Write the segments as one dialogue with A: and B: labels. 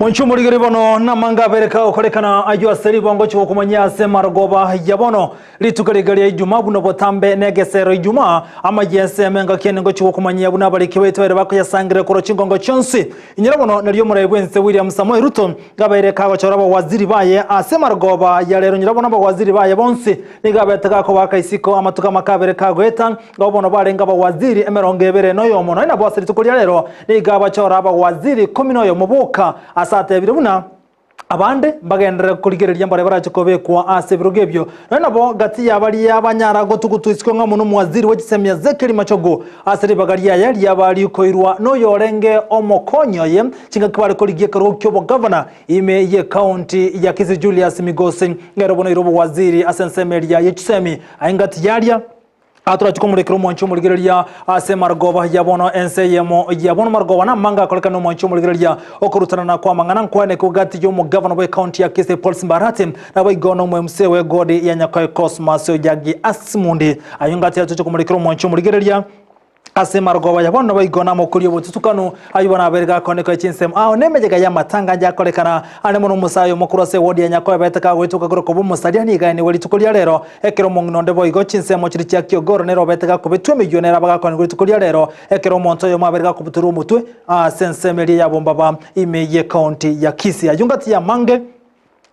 A: Mwanche omorigeri bono namanga abere kagokorekana ayio ase ribongo chigokomanyia ase marogoba ya bono. Rituko riga ria Ijumaa buna botambe na egesero Ijumaa, amayia ensemo engaki enengo chigokomanyia buna abariki baito baire bakoyasangereria korwa chingongo chionsi. Inyora bono nario omorai bw'ense William Samoei Ruto gabeire kagochora abawaziri baye ase marogoba ya rero nyora bono abawaziri baye bonsi nigo abete gakobaaka isiko amatuko amake abere kagoeta ngabo bono barenge abawaziri emerongo ebere noyomo nonya nabo ase rituko ria rero nigo abachora abawaziri ikomi noyomo boka ase atebire buna Abande mbagenderere korigereria mbaria barache kobekwa ase ebirogo ebio. Nonya nabo gati ya baria banyara gotugutwa isiko ng'a mono omowaziri bwe chisemi Ezekiel Machogu ase ribaga riaye riaba rikoirwa noyorenge omokonyi oye chingaki bare korigia ekerogo ki'obogavana ime y'ecounty ya Kisii Julius Migosi nere bono oirwe obowaziri ase ensemo eria ye chisemi aye ngati yaria Atorache komorekera omwanchi omorigereria ase marogoba ya bono ense eyemo ya bono marogoba namanga akorekane omwanchi omorigereria okorutanana kwa amang'ana nkwanekwe gati y'omogavana bwe county ya Kisii Paul Simbarati naboigo na omo MCA we godi ya Nyakoe Cosmas Oyagi Asimundi ayio ngati atoche komorekera omwanchi omorigereria Ase marogoba ya bono naboigo namokorie obotutukanu, ayio bono abeire gakoneka chinsemo ao nemeyega y'amatanga yakorekana. Ande mono omosae omo korwa ase ewodi ya Nyakoe bete kagoituka korwa koba omosaria nigo aenigwe rituko ria rero, ekero omong'ina onde boigo chinsemo chiria chia Kiogoro nere obete gakobetwa emeyio nere abagakonigwa rituko ria rero, ekero omonto oyomo abeire gakobutorwa omotwe ase ensemo eria ya Bombaba ime y'ecounty ya Kisii. Ayio ngati y'amange.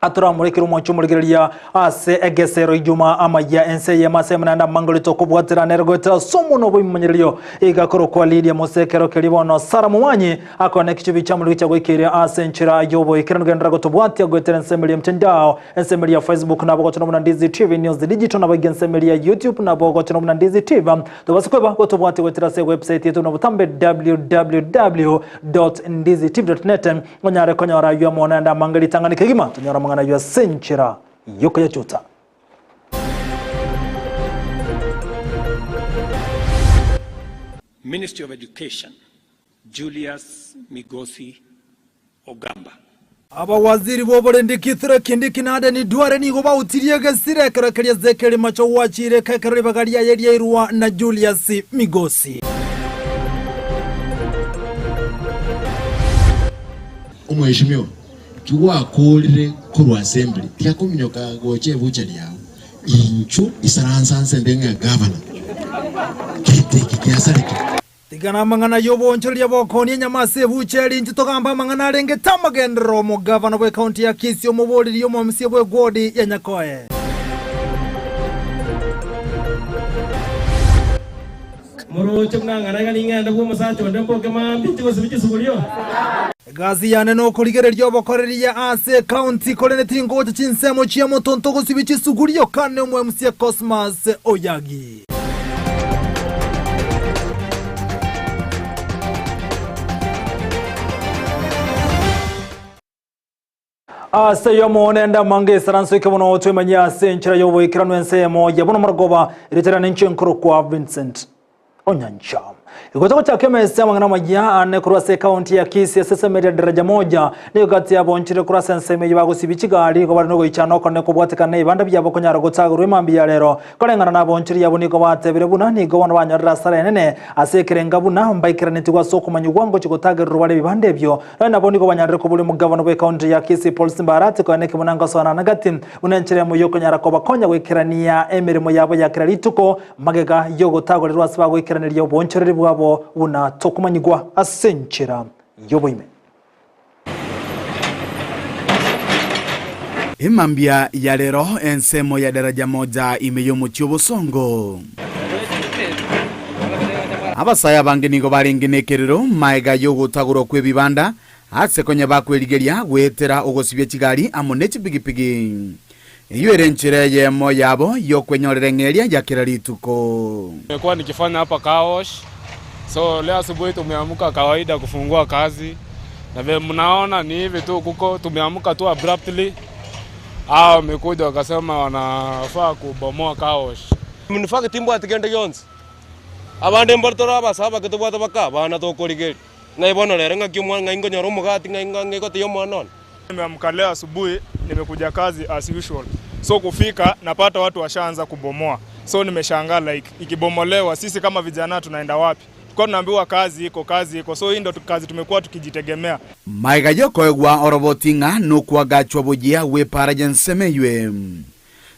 A: Atoramorekere omwancho omorigereria ase egesero ijuma amayia ense eyemo ase emenanda amangorete okobwatera nere goetera ase omonwa bw'ebimanyererio iga korokwa Lidia Mose ekero keria bono Sara Momanyi akona ekichubi chiamorero gicha goikeria ase enchera y'oboikeranu genderera gotobwatia goetera ensemo eria mtandao ensemo eria ya Facebook nabo gochora buna Ndizi TV News Digital nabo iga ensemo eria ya YouTube nabo gochora buna Ndizi TV tobase kweba gotobwatia goetera ase ewebsite yetu buna botambe www.ndizitv.net Onyare konyora ayio amo naende amange ritang'ani kegima, tonyore amang'ana ayio ase enchera y'okoyachuta.
B: Ministry of Education, Julius Migosi Ogamba.
A: Abawaziri b'oborendi Kithure Kindiki na Aden Duale nigo bautirie egesire ekero keria Ezekiel Machogu achiire ekero ribaga riaye riairwa na Julius Migosi.
C: Omweshimiwa, ki gwakorire korwa assembly tiakominyoka gocha ebuchari yao, inchu isaransa nse nde ng'a gavana, gete eke kiasareke.
A: Tigana amang'ana y'oboonchoreria bw'okoonia enyama ase ebucheri, intwe togambe amang'ana arengete amagenderero, Omogavana bw'ecounty ya Kisii omobooreri omomisia bw'egwodi ya Nyakoe.
D: Moroche buna ng'ana iga ning'ende bw'omosacha onde mboke mambia tigosibi chisugurio.
A: Egasi yane nokorigereria obokoreria ase ecounty korende tingocha chinsemo chia motonto gosibia chisugurio kane omo MCA Cosmas Oyagi. Ase eyemo nende amange esaranso eke bono twemanyie ase enchera y'oboikeranu ensemo ya bono marogoba eritera nenche nkorokwa Vincent Onyancha. Igo togochaka emesa amang'ana amaya ane korwa ase ekaunti ya Kisii ase ensemo eria Daraja Moja nigo gati yabonchire korwa ase ensemo eyio bagosibia chigari igo bare nogoichana okone kobwatekana na ebibanda biabo konyara gotagorwa emambia ya rero Koreng'ana nabonchori abwo nigo batebire buna nigo bono banyorire asara enene ase ekerenga buna mbaikeranetigwe ase okomanyigwa ngochia gotagererwa bare ebibanda ebio. Nonya nabo nigo banyarire koboria omogavana bw'ecounty ya Kisii Paul Simba Arati koeneki buna ngosoana na gati buna enchera emo yokonyara kobakonya goikerania emeremo yabo ya kera rituko magega yogotagorerwa ase bagoikeraneria obonchoreri bwabo buna tokomanyigwa ase enchera yoboime.
E: Emambia ya rero ensemo ya daraja moja ime y'omochie obosongo. Abasae abange nigo barenge nekerero maega y'ogotagorwa kw'ebibanda ase konya bakwerigeria goetera ogosibia chigari amo ne chipigipigi. Eyio ere enchera eyemo yabo y'okwenyorera eng'eria ya kera rituko.
F: Nimekuwa nikifanya hapa car wash. So leo asubuhi tumeamka kawaida kufungua kazi na vile mnaona ni hivi tu kuko tumeamka tu abruptly. Hao wamekuja wakasema wanafaa kubomoa car wash.
D: In fact timbwati kende gionsi, abande mbare tore abasae abake tobwate baka abana tokorigeria, ng'ai bono rero ng'aki omwana ng'ai nkonyora omogati ng'ai ng'ai ngotebia omwana one.
F: Nimeamka leo asubuhi nimekuja kazi as usual so kufika napata watu washaanza kubomoa so nimeshangaa like ikibomolewa sisi kama vijana tunaenda wapi?
G: Tulikuwa tunaambiwa kazi iko, kazi iko, so hii ndo kazi tumekuwa tukijitegemea.
E: Magega y'okoegwa oroboti ng'a nokoagachwa boyia gw'epaara y'ensemo eywe,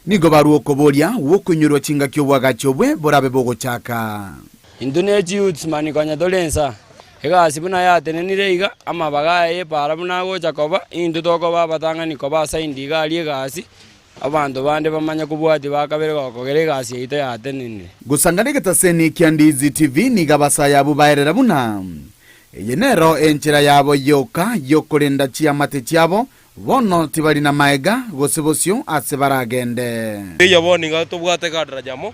E: nigo barua okoboria gw'okoinyorwa chingaki oboagachi obwe borabe bogochaka.
H: Intwe ne chiyouths mani konya tore insa, egasi buna yatenenire iga, amabaga aya y'epaara buna agocha koba, intwe tokoba abatang'ani koba assigned iga aria egasi, Abanto bande bamanye kobwatia bakabere gokogera egasi yaito yatenenire.
E: Gosangana egetaseni kia Ndizi TV nigo abasae abwo baerera buna eye nero enchera yabo yoka y'okorenda chiamate chiabo, bono tibari namaega gose bosio ase baragende.
D: Teiyo bono iga tobwate kadaraja amo,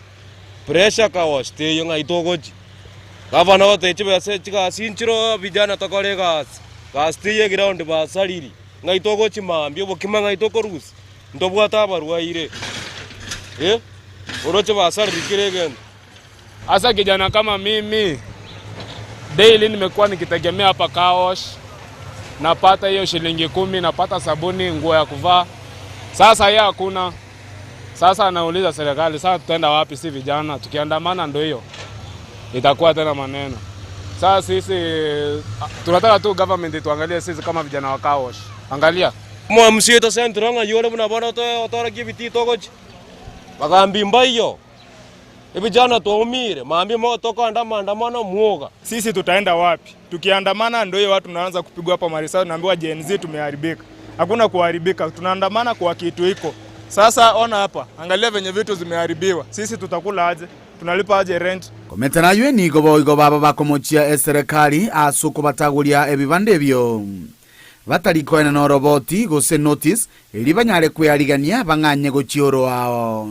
D: pressure kawash teiyo ng'ai togochia. Gavana ogotebia chibesa chigasi nchire vijana tokore egasi, gasi teiyo eground basariri, ng'ai togochia mambia obokima ng'ai tokorusia. Ntobwate abarwaire, eh, oroche basariri kera egento.
F: Hasa kijana kama mimi daily nimekuwa nikitegemea hapa car wash, napata hiyo shilingi kumi, napata sabuni, nguo ya kuvaa. Sasa hiyo hakuna. Sasa anauliza serikali, sasa tutaenda wapi? Si vijana tukiandamana, ndo hiyo itakuwa tena maneno. Sasa sisi tunataka tu government tuangalie sisi kama vijana wa car wash. Angalia
D: Omwamsi oito Central ng'ai ore buna bono otoorokie ebitii togochia? Bagambia mbaiyo, Ebijana twaumire, mambia tokoenda amaandamano mwoga.
G: Sisi tutaenda wapi? Tukiandamana ndio hiyo watu tunaanza kupigwa hapa marisasi, tunaambiwa Gen Z tumeharibika. Hakuna kuharibika, tunaandamana kwa kitu iko. Sasa ona hapa, angalia venye vitu zimeharibiwa. Sisi tutakula aje? Tunalipa aje rent?
E: Komenta naywe nigo boigo baba bakomochia eserekari ase okobatagoria ebibanda ebio. Batari koenana oroboti gose notice, erio banyare kwearigania bang'anye gochia oroao.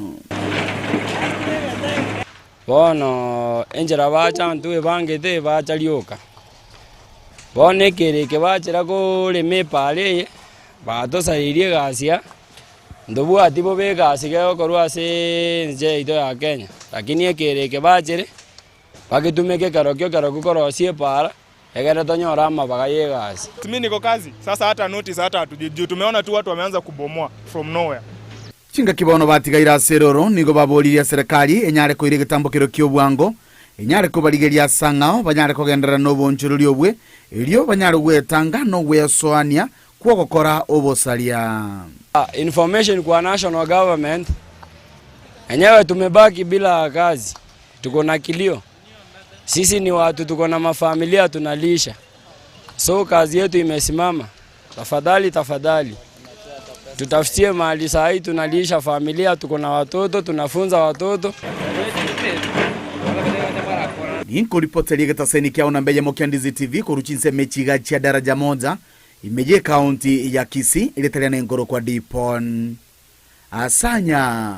H: Bono enchera bacha intwe ebangete bacha rioka. Bono ekero eke bachera korema epaara eye, batosaririe egasi aa, ntobwati bobe egasi gegokorwa aseeee ense yaito ya Kenya, lakini ekero eke bachere, bagetumeke kerokio kerokio korosia epaara. Ekero tonyore amabaga y'egasi.
G: Mimi niko kazi sasa hata notice hata hatujui juu tumeona tu watu wameanza kubomoa from nowhere.
E: Chingaki bono batigaire ase eroro nigo baboririe serikali enyare koira egetambokero ki'obwango, enyare kobarigeria ase ang'ao banyare kogenderera nobonchorori obwe, erio banyare gwetanga nogwesoania kw'ogokora obosaria.
H: Information kwa national government, enyewe tumebaki bila kazi, tuko na kilio. Sisi ni watu tuko na mafamilia tunalisha, so kazi yetu imesimama. Tafadhali, tafadhali tutafutie mahali saa hii tunalisha familia, tuko na watoto, tunafunza watoto.
E: Ninkoripoteria egetaseni kiao namba eyemo kia Ndizi TV korwa chinsemo echiga chia Daraja Moja ime y'ekaunti ya Kisii eritaria nenkorokwa Dipon Asanya.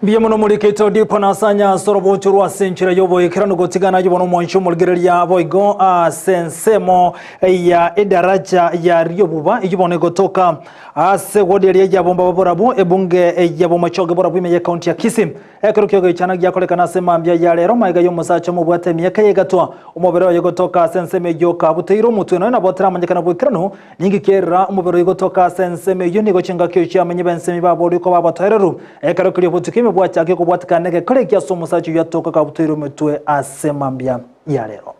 A: Mbuya mono morikete Odipo na Asanya ase orobocho rwa ase enchera y'oboikeranu gotigana ayio bono omwancho omorigereria boigo ase ensemo ya edaraja ya Riobuba eyio bono egotoka ase ward eria ya Bombaba Borabu ebunge ya Bomachoge Borabu ime y'ekaunti ya Kisii. Ekero ki'ogoichana giakorekana ase mambia ya rero magega y'omosacha omobwate emiaka y'egatwa omobere oye gotoka ase ensemo eyio okabuteire omotwe nonya nabo teramanyekana boikeranu Ninki kerera omobere oyo gotoka ase ensemo eyio? Nigo chingaki echio chiamenyi b'ensemo baboorigwe koba abatoereru. Ekero keria obotuko ime bwachaka kobwatikana negekora ekia ase omosacha oyio atoka kabutoire ometwe ase mambia ya rero.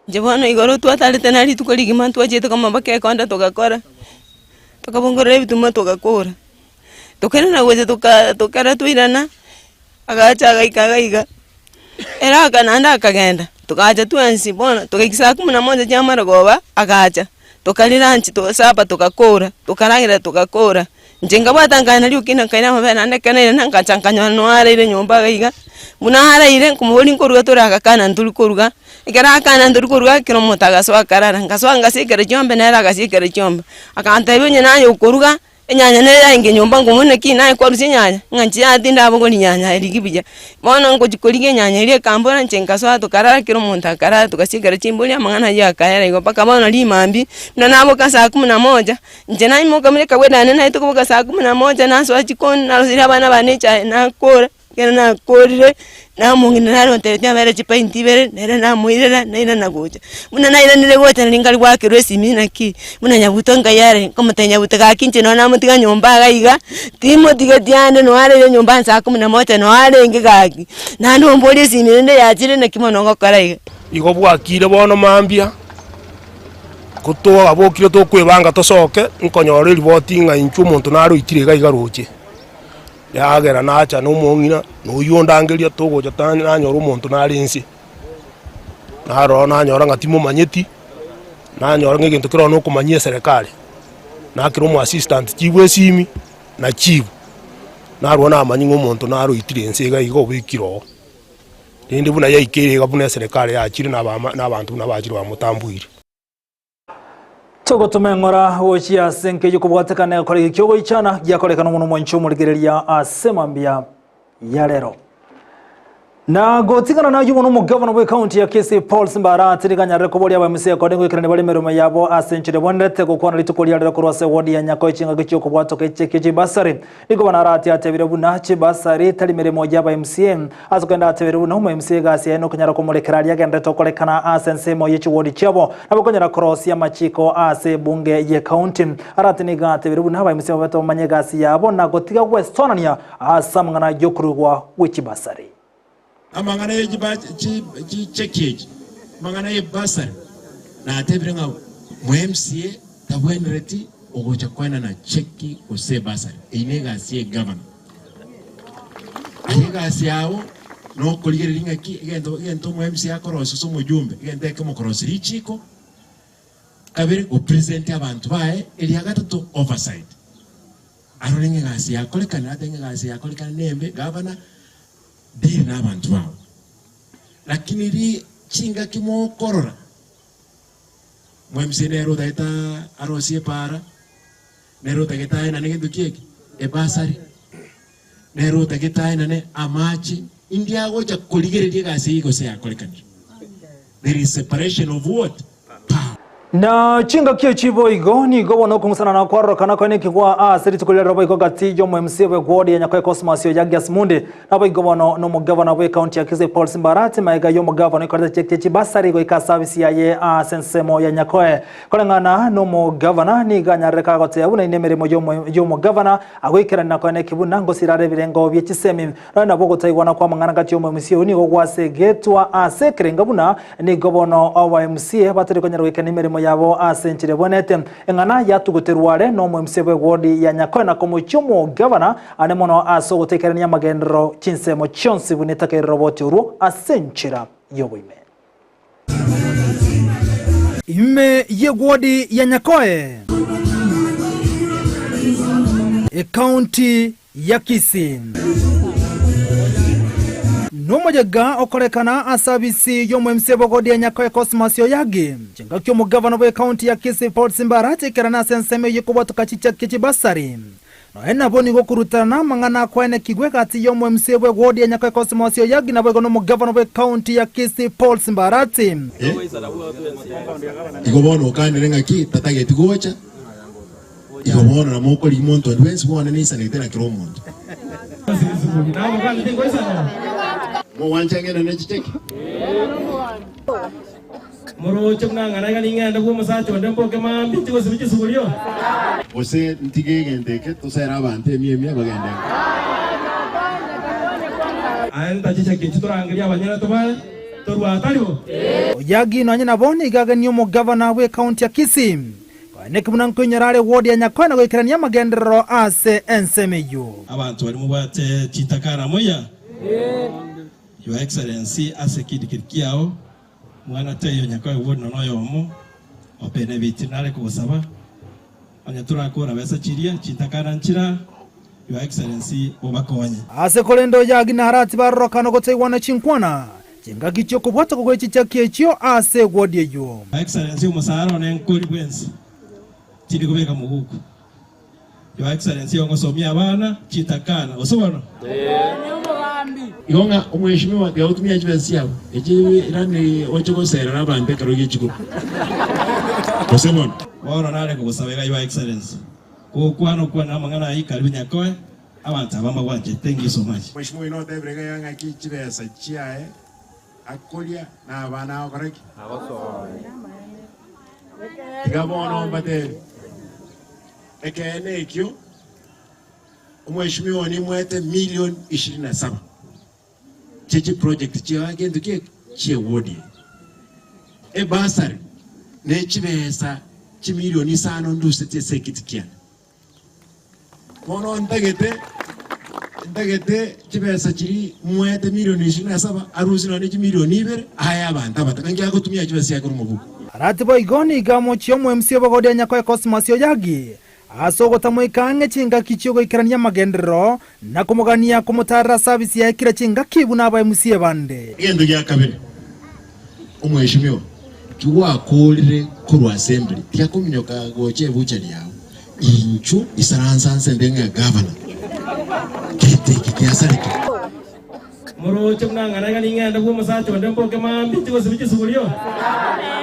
I: Inche bono igoro twatarete na rituko rigima ntwachiete komobaka ekonda togakora, tokabongorora ebituma togakora, tokairana gocha toka tokara twairana, agacha agaika iga iga, ere aka naende akagenda, togacha twensi bono togaika saa kumi na moja chia amarogoba, agacha, tokarira nchi togasaba togakora, tokaragera togakora, inche nkabwata nkaenda rioka nkaira amabere naende ekero nairana nkacha nkanyora noo araire nyomba iga iga, buna araire nkomoboria nkoruga tore agakana ntori koruga, ekero akana ntori koruga kera omonto agasoa akarara, nkasoa ngasiekera chiombe nere agasiekera chiombe, akantebia onye naye okoruga. Enyanya nere yarenge nyomba ngomwa naki naye kwarusia enyanya, ng'a inche yaya tindabogori nyanya rigia buya. Bono ngochia korigia enyanya eria ekambora inche nkasoa tokarara kera omonto akarara togasiekera chimbori amang'ana aywo akaera igo mpaka bono rimambia, buna naboka saa kumi na moja, inche naimoka buna ekawaida yane naye tokoboka saa kumi na moja nasoa chikoni naroseria abana bane echae nakora. Ekero nakorire, namong'ina nare ontebetie ambere chipaint ibere, nere namoirera, nairana gocha. Buna nairanire gocha nari nkare goakerwa esimi naki, buna Nyabuto nkai are, nkomotebia Nyabuto gaki inche nonye namotiga nyomba iga iga, timotigeti ande noo areire nyomba nsa kumi na moja noo arenge gaki, naende omborie esimi rende yachire naki bono ngokora iga.
J: Igo bwakire bono mambia, ko twabokire tokwebanga tosoke, nkonyora eriboti ng'a inchuo omonto naroitire iga iga roche. Yagera nacha na omong'ina, na oyio ondangeria togocha nanyora omonto nare inse. Narora nanyora ng'a timomanyeti, nanyora ng'a egento kere nokomanyia eserekari. Nakera omo assistant chief esimi, na chief, narwa namanyia ng'a omonto naroitire inse iga iga obekire oo. Rende buna yaikeire iga buna eserekari yachire na abama na abanto buna bachire bamotamboire.
A: Togotoma eng'ora gochia ase enka ey'okobwatekana egekora eke ki'ogoichana giakorekana omonwa omwanchi omorigereria ase mambia ya rero. Na gotigana nayio bono omogavana bw'ekaunti ya Kisii Paul Simbarati nigo anyarire koboria abaemisia ekodi goikerania bare emeremo yabo ase enchera ebwenerete gokwana rituko ria rero korwa ase ewodi ya Nyakoe chingaki chi'okobwatoka echeki chibasari. Nigo bono arati atebire buna chibasari tari meremo y'aba MCA. Ase kogenda atebire buna omo MCA egasi yaye nokonyara komorekera aria agenderete okorekana ase ensemo ye chiwodi chiabo nabo konyara korosia amachiko ase ebunge ye county. Arati nigo atebire buna aba MCA babete bamanye egasi yabo na gotiga gwesonania ase amang'ana yokorugwa gwe chibasari.
C: Amang'ana ye chicheki echi, amang'ana ye bursary, natebire ng'a mo MCA tabwenereti ogocha koenana cheki gose ebursary. Eyio negasi ye egavana. Aye egasi yao nokorigereria ng'aki egento egento omo MCA akorosia ase omojumbe, egento ekemo korosia richiko, kabere gopresent abanto baye, eria gatato oversight. Arore ng'a egasi yakorekana, natebe ng'a egasi yakorekana nembe, gavana. Deal nabanto bao. Lakini ri chingaki mokorora mwe-MCA nere otagete arosie epaara, nere otagete aenane gento ki eke? Ebasari, nere otagete aenane amache, indi agocha korigereria egasi eyio gose yakorekanire. There is separation of what? Power.
A: Na chingaki echi boigo nigo bono okong'usanana kwarorokana koenekigwa ase rituko riria boigo gati y'omo-MC bw'eward ya Nyakoe Cosmas Oyagias Munde naboigo bono nomogavana bw'ecounty ya Kisii Paul Simbarati maega y'omogavana oikorete cheki chie chibasari goika ase afisi yaye ase ensemo ya Nyakoe. Koreng'ana nomogavana nigo anyarire kagoteba buna ine emeremo y'omogavana agoikerania na koeneki buna ngosira are ebirengo bie chisemi Nonya nabo ogotaigwana kw'amang'ana gati y'omoMCA oyio nigo gwasegetwa ase ekerenga buna nigo bono abaMCA batari konyara goikania emeremo yabo ase enchera ebwenerete. Eng'ana yatuguterwa are n'omoMCA bw'ewodi ya Nyakoe na komochia omogavana ane mono ase ogotaikerania amagenderero chinsemo chionsi buna etakeire roboti orwo ase enchera y'oboime. Ime y'ewodi ya Nyakoe, Ekaunti ya Kisii. Nomoyega okorekana ase abisi y'omo-MC bw'ewodi ya Nyakoe Cosmas Oyagi. Chingaki omogavana bw'ekaunti ya Kisii Paul Simbara chikerana ase ensemo eyio kobwatoka chichaki chibasari. Nonya nabo nigo okorutana amang'ana akwaenekigwe gati y'omo-MC bw'ewodi ya Nyakoe Cosmos Oyagi naboigo nomogavana bw'ekaunti ya Kisii Paul Simbarati.
C: Igo bono okanire ng'aki tatageti gocha, igo bono nabo okorigia monto onde bwensi bono neisanegete na kera omonto. Mogwancha ng'ende ne chicheki?
K: Moroche buna ng'ana iga ning'ende bw'omosacha onde mboke mambia tigosibia chisugurio.
C: Gose ntige egento eke tosere abanto emia emia bagende nka.
K: Aye ntachicha ki torangerie abanyene tobae torue atari bo?
A: Oyagi nonye nabo nigo agenie omogavana bw'ekaunti ya Kisii koeneki buna nkoinyora are ward ya Nyakoe na goikerania amagenderero ase ensemo eyio.
K: Abanto baria mobwate chintakana moya, Your Excellency, ase ekindikiri kiao. Mwana taiyo Nyakoe ward nonya oyomo opene ebiti nare kogosaba onye torakora besa chiria chintakana nchira Your Excellency obakonye.
A: Ase korende Oyagi na Arati barorokana ogotaigwana chinkwana chingaki chi'okobwatokwa gwe chichaki echio ase egwodi eyio.
K: Your Excellency omosara one nkori bwensi tindi kobeka moguko Your Excellency ongosomia abana chitakana gose bono?
C: Igo ng'a omweshimiwa tiga gotumia chibesa chiabo echi irani oche goserera abanto ekero gie chikura gose bono.
K: Bono nare kogosaba iga Your Excellency, gokwana okwane amang'ana ayio karibu Nyakoe. Abanto aba mbagwanchete thank you so much.
C: Mheshimiwa oino otebire iga ng'aki chibesa chiaye akoria na abana agokora ki? Tiga bono mbatebie, ekeene ekio omweshimiwa one nimwete million ishirini na saba chie chiproject chia gento ki eke chie ward eye. Ebursary ne chibesa chimilion isano nduseti ase ekiti kiane. Bono ntagete ntagete chibesa chiria mwete milioni ishirini na saba arusie nonye chimilioni ibere aye abanto abataka nki agotumia chibesa chiaye korwa mobuko.
A: Arati boigo nigo amochie omoemsi obogoria Nyakoe Cosmas Oyagi ase ogotamoika ang'e chingaki chi'ogoikerania amagenderero na komogania komotaarera ase abisi yaye kera chingaki buna abaemusie bande.
C: Egento gia kabere, omweshimiwa, tigwakoorire korwa assembly, tiakominyoka gocha ebuchari yao, inchuo isaransa nse nde ng'a gavana, gento eke kiasareke.
K: Moroche buna ng'ana iga ning'ende bw'omosacha onde mboke mambia tigosibia chisugurio.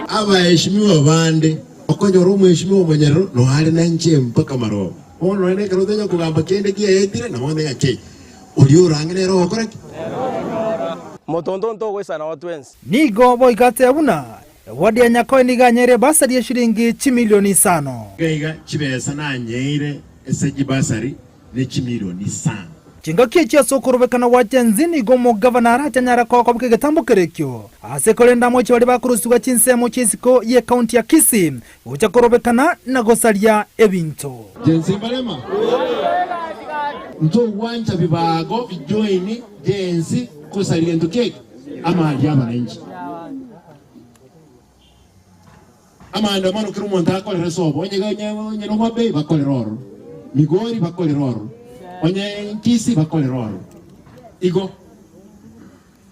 C: Abaeshimiwa bande, okonyora omweshimiwa omonyerero noare nenche mpaka maroba. Bono nonya nekero otanya kogamba kende kiaetire, nabo onde ng'a kei, oria orang'e nere ogokora ki?
D: Motonto ntogoisana oo twensi.
A: Nigo boigo ateba buna ewadi ya Nyakoe nigo anyeire ebasari y'eshilingi chimilioni isano.
C: Iga iga chibesa nanyeire ase chibasari ne chimilioni isano.
A: Chingaki echi ase okorobekana gwa Gen Z nigo omogavana arache anyare kogoka egetambo kerekio ase korenda amochie baria bakorusigwa chinsemo chi'isiko y'ecounty ya Kisii gocha korobekana na gosaria ebinto.
C: Gen Z mbarema? Ntogwancha bibago bijoini Gen Z kosaria gento keke? Amari y'abananchi. Amaandamano kera omonto akorera sobo, onye onye onye Homa Bay bakorera ororo, Migori bakorera ororo, onye Kisii bakorera ororo. Igo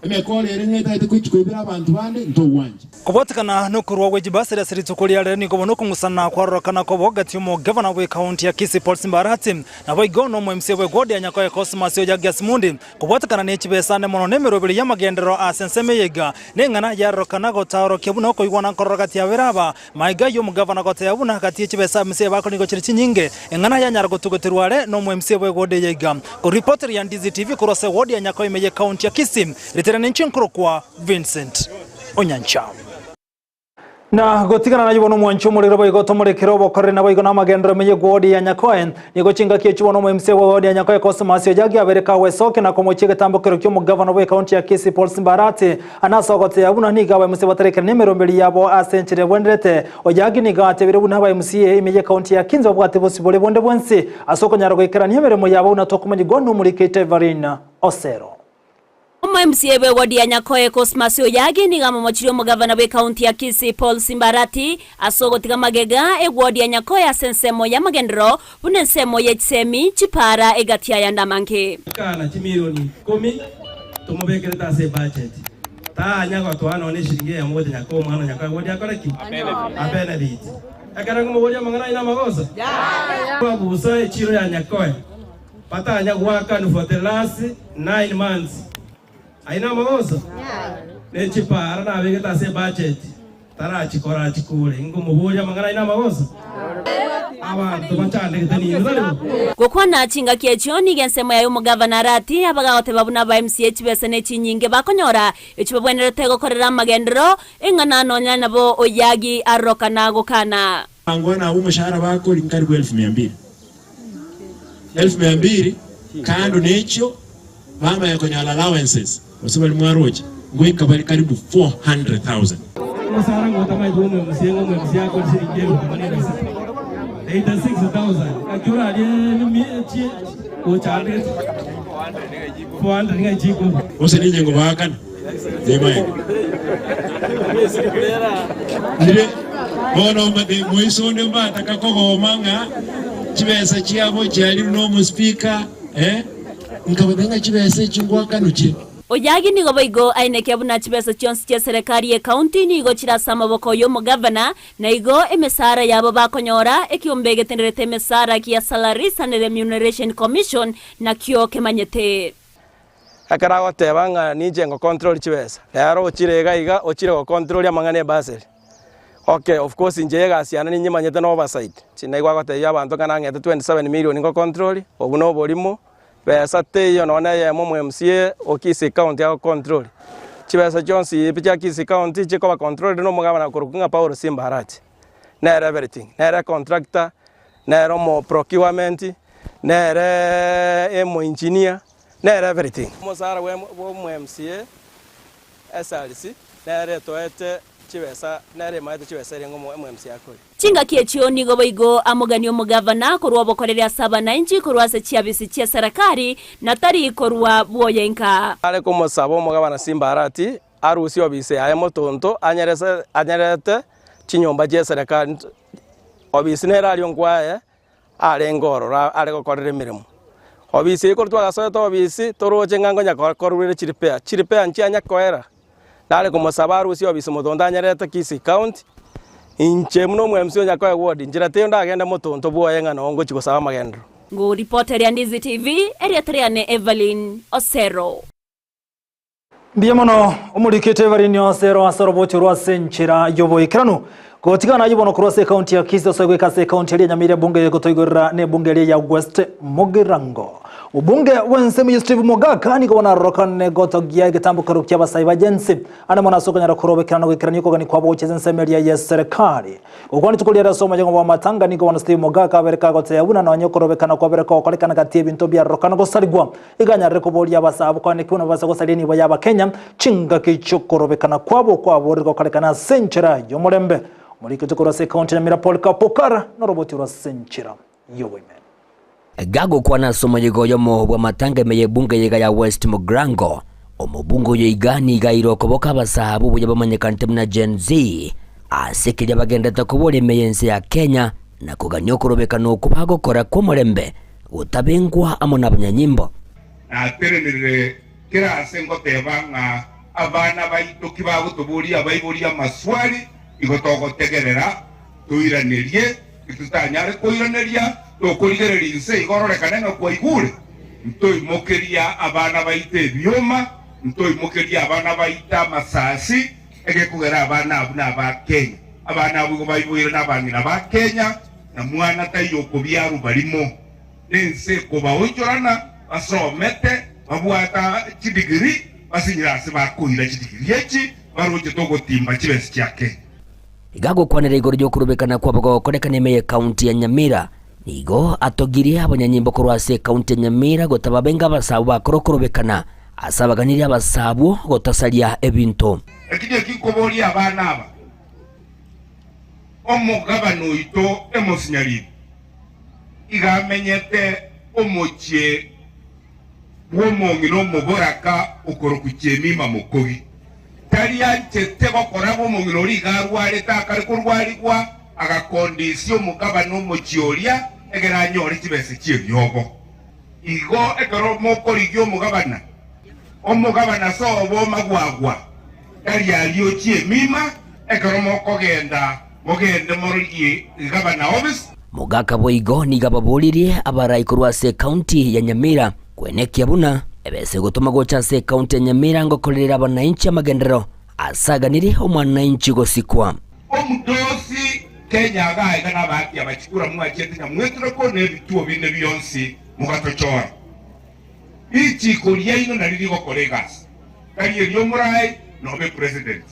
C: emekoro ere ng'a etagete gochia koibera abanto bande ntogwancha.
A: Kobwatekana nokorua gwe chibasari ase rituko ria rero nigo bono okong'usana kwarorokana koba gati y'omogavana bw'ekaunti ya Kisii Paul Simba Arati naboigo nomo MCA bw'eward ya Nyakoe Cosmas Oyagias Mundi Kobwatekana ne chibesa ande mono nemeroberi y'amagenderero ase ensemo eye iga, neng'ana yarorokana gotaorokia buna okoigwana nkororo gati y'ababere aba. Maiga y'omogavana goteba buna gati ye chibesa MCA bakora nigo chire chinyinge, eng'ana yanyara gotugoterwa are nomo MCA bw'eward eye iga. Koripoteri ya Ndizi TV korwa ase eward ya Nyakoime y'ekaunti ya Kisii, ritere ninche nkorokwa Vincent Onyancha. Na gotigana nayio bono omwanchi omorero boigo tomorekere obokoreri naboigo namagenderero ime y'egwodi ya Nyakoe. Nigo chingaki echio bono omo-MCA bw'egwodi ya Nyakoe Cosmas Ojagi abeire kagwesokia na komochia egetambokero ki'omogavana bw'ekaunti ya Kisii Paul Simba Arati ane ase ogoteeba buna nigo aba-MCA batarekerania emeromberi yabo ase enchera ebwenerete. Ojagi nigo atebire buna aba-MCA ime y'ekaunti ya Kinsi babwate bosibore bonde bwensi ase okonyara goikerania emeremo yabo buna tokomanyigwa nomorikei Everine Osero.
L: Omo-MCA bw'ewodi ya Nyakoe Cosmas Oyagi nigo amomochirie omogavana bw'ekaunti ya Kisii Paul Simba Arati ase ogotiga magega ewodi ya Nyakoe ase ensemo y'amagenderero buna ensemo ye chisemi, chipaara egati ayande amange.
K: Kana chimilioni ikomi tomobekerete ase ebudget, tanya gotoa nonya eshilingi eyemo gocha Nyakoe omwana o Nyakoe ewodi akore ki? Abenefit. Ekero nkomoboria amang'ana aino amagoso? Kwabusa echiro ya Nyakoe. Batanya goakanwa for the last 9 months. Ayio namagoso? Ne chipaara nabegete ase ebudget tarachikora achikore. Inkomoboria amang'ana ayio namagoso? Abanto bachandegete ninwe tari bo?
L: Gokwana chingaki echio nigo ensemo yaye omogavana Arati abagagoteba buna aba MCA chibesa nechinyinge bakonyora echio babwenerete gokorera amagenderero, eng'ana nonya nabo Oyagi arorokana gokana.
C: Bangwana abwo omoshahara bakori nkaribu elfu mia mbili. Elfu mia mbili kando nechio bamanya konyora allowances gose baria mwaroche ngoika bare karibu 400,000.
K: Omosara ngotamaete bw'omwemusia ng'a omwemusia akore chiringi elfu themanini na sita, 86,000, gaki orarie chi gochandete 400 ng'ai chikorwa.
C: Gose ninye ngobaakana? Nimaene. Nire bono mbate moiso onde mbataka kogoma ng'a chibesa chiabo chiarirwe nomospika, eh, nkabatebia ng'a chibesa echi ngoakanwa chire.
L: Oyagi nigo boigo aenekia buna chibesa chionsi chi'eserekari y'ecounty nigo chire ase amaboko y'omogavana, na igo emesara yabo bakonyora ekiombe getenderete emesara gia Salaries and Remuneration Commission nakio kemanyete.
D: Ekero agoteba ng'a ninche ngocontrol chibesa, rero ochire iga iga ochire gocontrol amang'ana ebasari. Okay, of course inche egasi yane ninyemanyete na oversight, tinaigwa agotebia abanto ng'a nang'ete 27 million ngocontrol, obwo na oborimo. Besa teiyo nonya na eyemo omo MCA o Kisii County ago control. Chibesa chionsi pi chia Kisii County chikoba controlled na omogabana okorokwa ng'a Paul Simba Arati. Nere everything, nere contractor, nere omo procurement, nere emo engineer, nere everything. Omosara bwa omo MCA, SRC, nere etoete chibesa, nere emaete chibesa eria ng'a omo MCA akore.
L: Chingaki echio nigo boigo amoganie omogavana korwa obokoreri ase abanainchi korwa ase chiabisi chia serekari, na tari korwa bwoye inka.
D: Are komosaba omogavana Simba Arati arusie obisi yaye motonto anyerese anyerete chinyomba chi'eserekari obisi nere aria nkwaye arenge ororo are gokorera emeremo. Obisi eye korwa twagasoete obisi toroche ng'a nkonya korwa chirepair, chirepair nchianya koera. Nare komosaba arusie obisi motonto anyerete Kisii County, inche buna omo MC o Nyakoe Ward, nchera teiyo ndagende motonto bwoye ng'a noo ngochia gosaba amagenderero.
L: Ngoripota eria Ndizi TV, erieta riane Evelyn Osero.
A: Mbuya mono omorikete Evelyn Osero ase orobocho rwa ase enchera y'oboikeranu. Gotigana ayio bono korwa ase ekaunti ya Kisii ase goika ase ekaunti eria Nyamira ebunge egotoigorera na ebunge eria ya West Mugirango. Obunge bw'ensemo ya Steve Mogaka nigo bono arorokane gotogia egetambokero kia abasae ba Gen Z ande mono ase okonyara korobekana na goikerania okogania kwabo gochia ase ensemo eria ye serikali. Gokwana rituko riare ase omoyega bw'amatanga nigo bono Steve Mogaka abere kagotebia buna nonye okorobekana kwabere kogokorekana gati y'ebinto biarorokana gosarigwa iga anyarire koboria abasae abwo kwane ki buna babasa gosaria enibo y'Abakenya chingaki chi'okorobekana kwabo kwaborire gokorekana ase enchera y'omorembe. Omorikoti korwa ase ekaunti ya Nyamira Paul Kapokara noroboti rwa ase enchera y'oboime.
M: Gagokwana ase omoyega oyomo bw'amatanga ime y'ebunge yaiga ya West Mugirango, omobunge oyo iga nigo aire okoboka abasae abwo buya bamanyekanete buna Gen Z ase keria bagenderete koboria ime y'ense ya Kenya na kogania okorobekana okwo bagokora kw'omorembe gotabengwa amo nabanyanyimbo.
N: Natenenerire kera aase ngoteba ng'a abana baito ki bagotoboria abaibori amaswali, igo togotegerera toiranerie, titotanyare koiraneria, tokorigereria inse igo ororekane ng'a kwaigure, ntoimokeria abana baito ebioma, ntoimokeria abana baito amasasi, egekogera abana abwo naba Kenya. Abana abwo igo baiboire nabang'ina ba Kenya, na mwana taiyo okobiarwa barimo. Nense ekobaonchorana basomete, babwata chidigiri, basinyire ase bakoira chidigiri echi, baroche togotimba chibesa chia Kenya.
M: Iga agokwanera igoro y'okorobekana kwabo gokorekana ime y'Ekaunti ya Nyamira, nigo atogirie abanyanyimbo korwa ase Ekaunti ya Nyamira gotaba benga abasaabo bakore okorobekana ase abaganirie abasaabwo gotasaria ebinto.
N: Eki nekio nkoboria abana aba, Omogabana oito Amos Nyaribo iga amenyete omochie bw'omong'ina omoboraka okorokwa Jemima Mokogi. Tari anchete gokora bw'omong'ina oria iga arwarete akare korwarigwa, agakondisia omogabana omochie oria egere anyore chibesa chi'eriogo. Igo ekero mokorigia omogabana, omogabana sobo omagwagwa, tari aria ochie emima, ekero mokogenda mogende mororie gabana office.
M: Mogaka boigo nigo ababoririe abarai korwa ase ekaunti ya Nyamira kwenekia buna ebesa egotoma gocha ase ekaunti ya Nyamira ngokorerera abanainchi amagenderero ase aganirie omwanainchi gosikwa.
N: Omodosi Kenya agaika nabaaki abachikura mwachete nyamwetureko na ebituo binde bionsi mogatochora. Richiko riaino nario rigokora egasi, tari erio omoraai nobe president.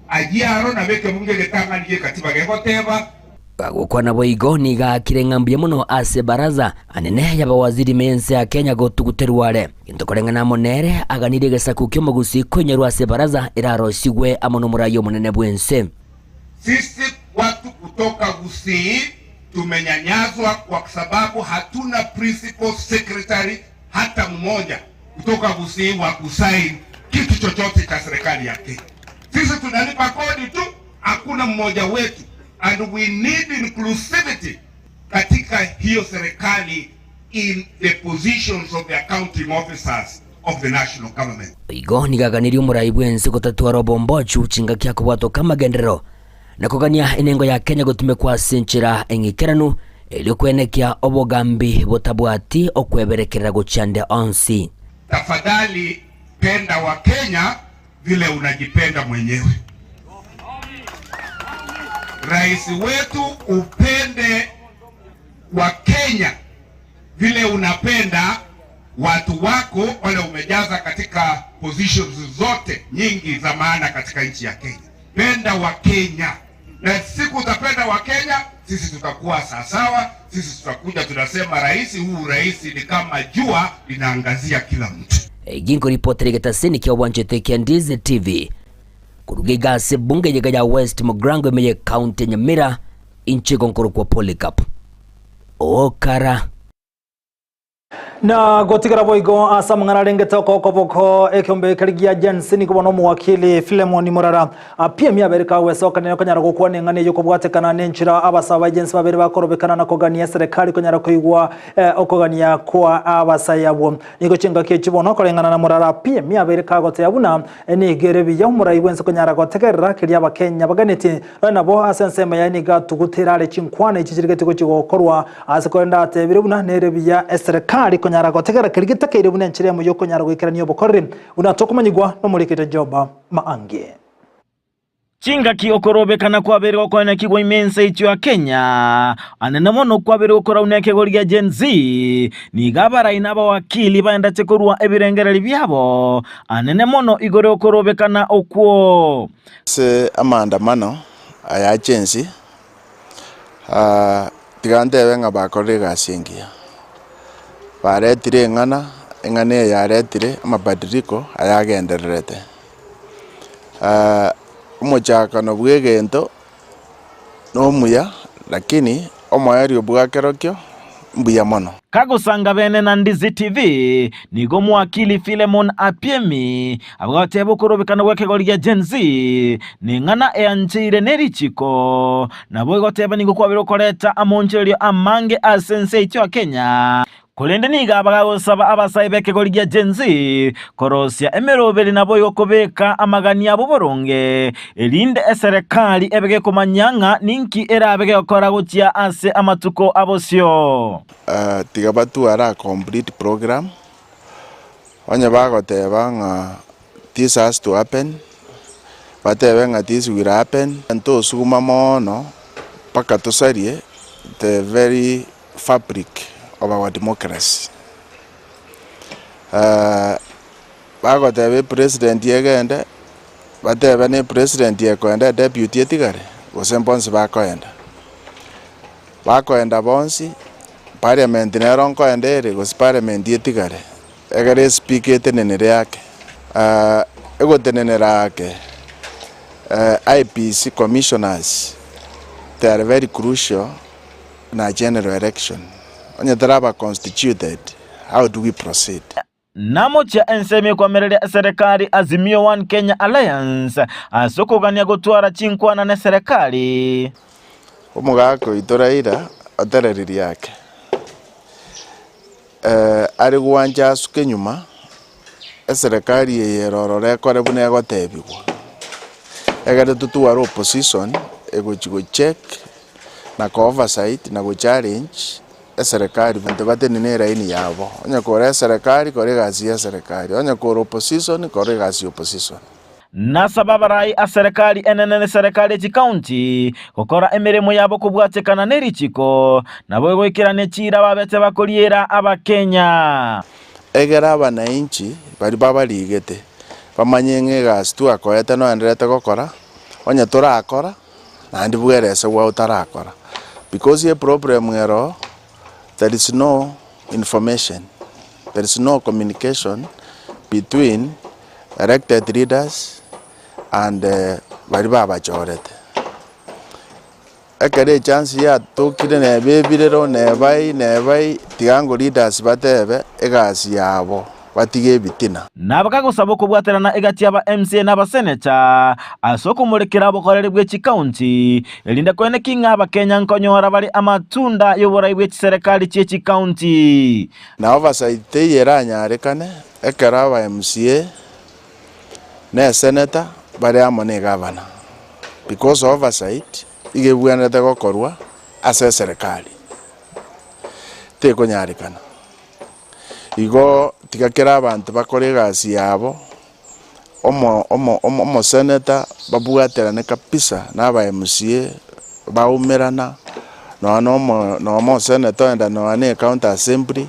N: Ayio aro nabo ekebungo egetang'ani gi'ekatiba gegoteba.
M: Gagokwana boigo nigo aakire ng'a mbuya muno ase baraza anene y'abawaziri ime y'ense ya Kenya gotuguterwa are. Gento koreng'ana amo nere aganirie egesaku ki'omogusii koinyorwa ase baraza erarosigwe amo n'omorai omonene bw'ense.
N: Sisi watu kutoka Gusii tumenyanyaswa kwa sababu hatuna principal secretary hata mmoja kutoka Gusii wa kusign kitu chochote cha serikali ya Kenya. Sisi tunalipa kodi tu, hakuna mmoja wetu, and we need inclusivity katika hiyo serikali in the positions of the accounting officers of the national government.
M: Igo nigo aganirie omorai bw'ense gotatwara obombochu chingaki akobwatoka amagenderero na kogania enengo ya Kenya gotumekwa ase enchera eng'ikeranu erio kwenekia obogambi botabwati okweberekerera gochia ande onsi.
N: Tafadhali penda Wakenya vile unajipenda mwenyewe. Rais wetu upende Wakenya vile unapenda Watu wako wale umejaza katika positions zote nyingi za maana katika nchi ya Kenya. Penda Wakenya, na siku utapenda Wakenya, sisi tutakuwa sawasawa. Sisi tutakuja tunasema, rais, huu rais ni kama jua linaangazia kila mtu.
M: Ginko ripotera egetaseni kia obwanchete kia Ndizi TV koruga iga ase ebunge eyega ya West Mugirango ime ye county ya Nyamira inche igo nkorokwa Polycarp Okara.
A: Na gotigara boigo ase amang'ana arengete okoboko ekeombe keria gia Gen Z nigo bono omowakili Philemon Murara PM abere kagwesokanera konyara gokwana eng'ana eyio kobwatekana nenchera abasae ba Gen Z babere bakorobekana na kogania eserekari konyara koigwa okogania kwa abasae abwo. Nigo chingaki echi bono koreng'ana na Murara PM abeire kagoteba buna nigo ere buya omorai bwense konyara gotegerera keria abakenya baganetie Nonya nabo ase ensemo yaye nigo atugutire are chinkwana echi chirigetie gochia gokorwa ase korende atebire buna nere buya eserekari konyara gotegera keria getakeire buna enchera emo y'okonyara goikerania obokoreri buna tokomanyigwa nomorikete Job Maangi.
O: Chingaki okorobekana kwabeire gokoenekigwa ime ense yaito ya Kenya, anene mono kwabeire gokorauna ekegori gia Gen Z, nigo abarai na abawakili baendete korua ebirengererio biabo anene mono igoro y'okorobekana okwo.
P: Ase amaandamano aya a Gen Z, tiga ntebe ng'a bakorire egasi engiya. Baretire eng'ana, eng'ana eye yaretire amabadiliko ayagendererete. Omochakano bwa egento nomuya, lakini omoerio bwa kerokio mbuya mono.
O: Kagosanga bene na Ndizi TV, nigo omowakili Philemon Apiemi agoteba okorobekana gw'ekegori gia Gen Z neng'ana eancheire nerichiko, nabo egoteba nigo kwabeire okoreta amonchererio amange ase ense yaito ya Kenya. Korende nigo abagagosaba abasae b'ekegori gia Gen Z korosia emeroberi naboigo kobeka amagani abo boronge, erinde eserekari ebe gekomanya ng'a ninki erabe gegokora gochia ase amatuko a bosio.
P: Tiga batware a complete program, onye bagoteba ng'a this has to happen, batebe ng'a this will happen, ntosuguma mono mpaka tosarie the very fabric of our democracy. Bagoteba epresident egende, batebe na epresident ekoenda edeputy etigare, gose mbonsi bakoenda. Bakoenda bonsi, parliament nero nkoenda ere gose parliament etigare, egere espeaker etenenere ake. Egotenenera ake, IEBC commissioners, they are very crucial na general election, onye taraba constituted, how do we proceed?
O: Namochia ensemo ekoamereria eserekari Azimio One Kenya Alliance ase okogania gotwara chinkwana neserekari.
P: Omogaka oito Raila otereririe ake, are gwancha asuke nyuma, eserekari eye ere ororo ekore buna egotebigwa, egere totware opposition egochi gocheck na ko oversight na go challenge eserekari abanto batenene eraini yabo, onye kore eserekari kora egasi ya eserekari, onye kore opposition kora egasi ya opposition.
O: Nasaba abarai a serekari enene ne serekari ye chikaunti gokora emeremo yabo kobwatekana ne richiko, nabo egoikerania chiira babete bakoriera Abakenya.
P: Egera abanainchi baria babarigete bamanye ng'a egasi twakoete noenderete gokora, onye torakora naende bwerese gwa otarakora because eproblem ero oo there is no information, there is no communication between elected leaders and baria babachorete. Ekero echance yatokire neba ebirero neba eye neba eye, tiga ngo leaders batebe egasi yabo batige ebitina.
O: Nabakagosaba okobwaterana egati y'aba MCA na abaseneta ase okomorekera obokoreri bwe chikaunti, erinde koeneki ng'a abakenya nkonyora bare amatunda y'oborai bwe chiserekari chie chikaunti.
P: Na oversight teiyo eranyarekane ekero aba MCA na eseneta bare amo na egavana because oversight iga ebwenerete gokorwa ase eserekari, tekonyarekana. Igo tiga kera abanto bakore egasi yabo, omo omo omo omoseneta babwaterane kabisa na aba MCA baumerana, nonya na omo nonya omoseneta oenda nonya na ecounty assembly.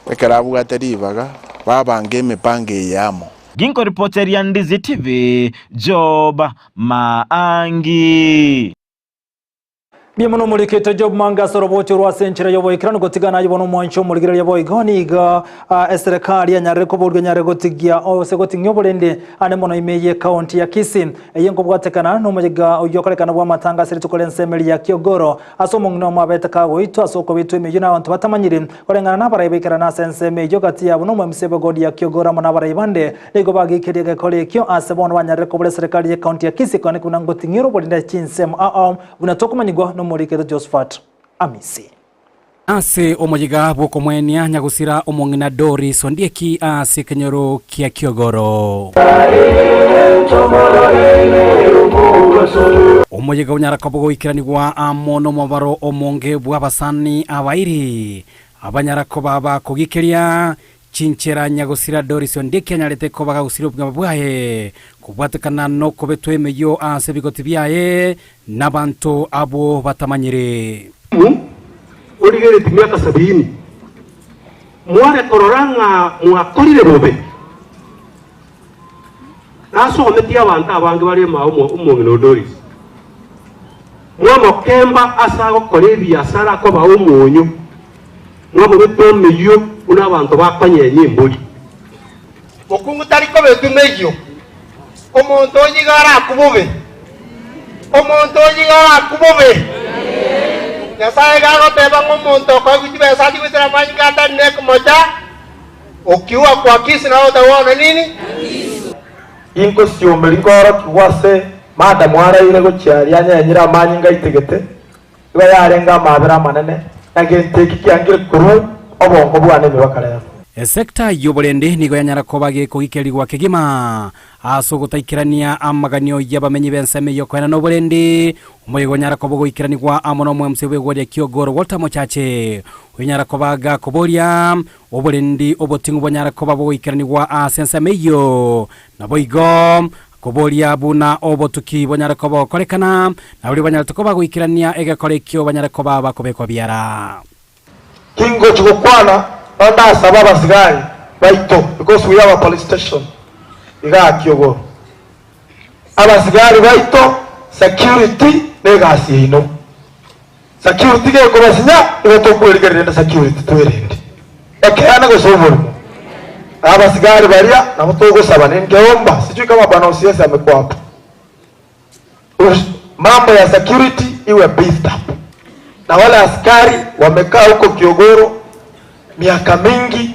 P: Ekero abwate ribaga, babange emepango eye amo.
O: Ginkoripoteria Ndizi TV, Job Maangi.
A: Mbuya mono omorikete Job Mange ase orobocho rwa ase enchera y'oboikeranu gotigana aye bono omwancho omorigereria boigo nigo eserekari yanyarire koborwa enyare gotigia ose goting'ia oborende ande mono ime ye county ya Kisii eye nkobwatekana nomoyega oyio okorekana bw'amatanga ase rituko ri'ensemeri ya Kiogoro ase omong'ina omo abete kagoitwa ase okobetwa emeyio n'abanto batamanyiri koreng'ana n'abarai baikerana ase ensemo eyio gati yabo n'omwemsi b'egodi ya Kiogoro amo n'abarai bande Nigo bageikeria egekora ekio aase bono banyarire kobora eserekari y'ecounty ya Kisii kone buna ngoting'ira oborinde chinsemo ao ao buna tokomanyigwa nomorikete Josphat Amisi.
Q: Ase omoyega bw'okomwenia nyagosira omong'ina Doris Ondieki ase ekenyoro kia Kiogoro. Omoyega onyara koba goikeranigwa amo nomobaro omonge bw'abasani abairi abanyara koba bakogikeria Chinchera nyagosira Doris Ondieki anyarete koba gagosiria obogima bwaye kobwatekana nokobetwa emeyio ase ebigoti biaye nabanto abwo batamanyiri.
R: Origeretie miaka sabini, mware korora ng'a mwakorire bobe. Nasometie abanto abange bare ime omong'ina o Doris, mwamokemba ase agokora ebiasara akoba omonyo, mwamobeta emeyio buna abanto bakonyenya embori.
S: Mokungu tari kobetwa emeyio, omonto onye iga arakwe bobe, omonto onye iga arakwe bobe. Nyasae iga agoteba ng'a omonto okoegwa chibesa achie goitera amanyinga atari nekemocha, Okiua kwa Kisi na otagwana nini?
T: Inkosiomeria nkoorokigwa ase madam araire gochia aria anyenyire amanyinga aitegete, igo yarenge amaabera amanene, na gento eki kiangire korwa obongo bwane emebaka rero.
Q: Esecta y'oborendi nigo yanyara koba gekogikerigwa kegima ase ogotaikerania amaganio y'abamenyi b'ensemo ey'okoenana oborendi. Omoyega onyara koba ogoikeranigwa amo n'omwemse bw'egwaria Kiogoro Walter Mochache, oyonyara koba gakoboria Oborendi oboting'u bonyare koba bogoikeranigwa ase ensemo eyio, naboigo koboria buna obotuki bonyare koba bogokorekana, na baria banyarete koba goikerania egekora ekio banyare koba bakobekwa biara.
T: Tingochi gokwana nonye ndasaba abasigari baito because we have a police station igaa Kiogoro. Abasigari baito security negasi yaino. Security gekobasinya igo tokwerigereria rende security twerende ekeene gose oborimo. Na abasigari baria nabo togosaba ningeomba sijui kama bwana OCS amekuwa hapa. Mambo ya security iwe beefed up. Na wale askari wamekaa huko Kiogoro miaka mingi,